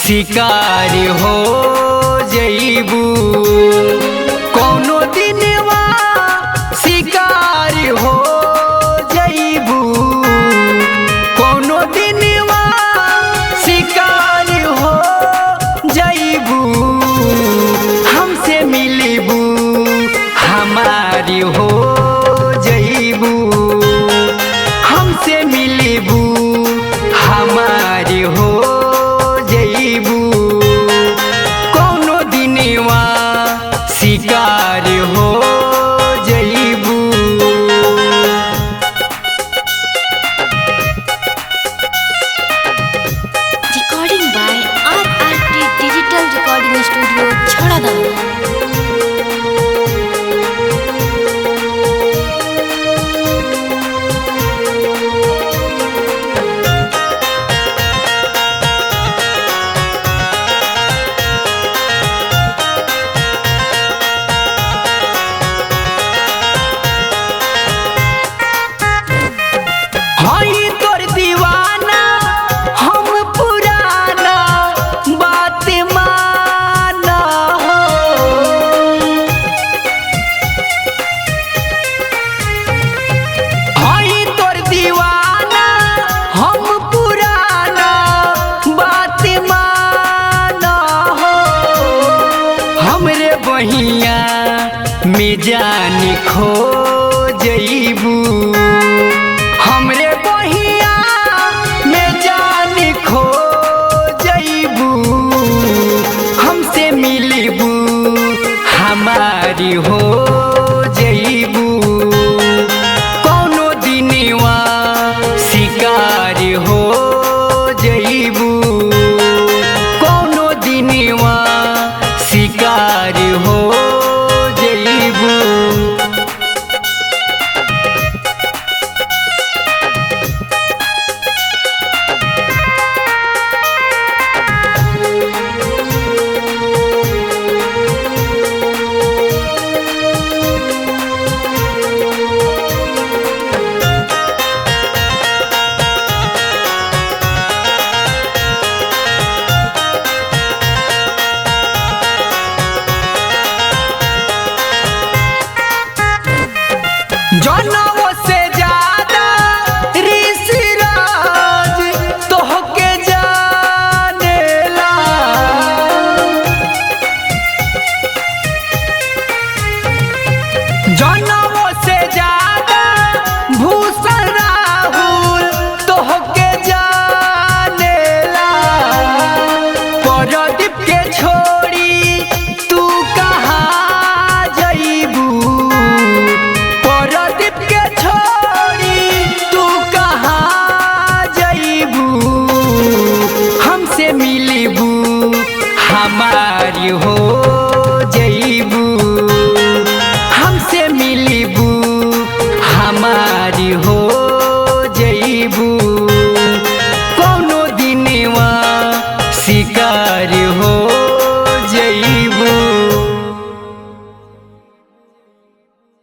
शिकार हो जइबू, कोनो दिनवा शिकार हो जइबू, कोनो दिनवा शिकार हो जइबू। हमसे मिलबू हमारी हो जइबू, हमसे मिलबू हमारी हो जइबू, कोनो दिनवा शिकार हो जइबू। Recording by RRT Digital Recording Studio, Chhadadam. हई तोर दीवाना हम पुराना बात माना हो, हई तोर दीवाना हम पुराना बात माना हो। हमरे बहिया में जान खो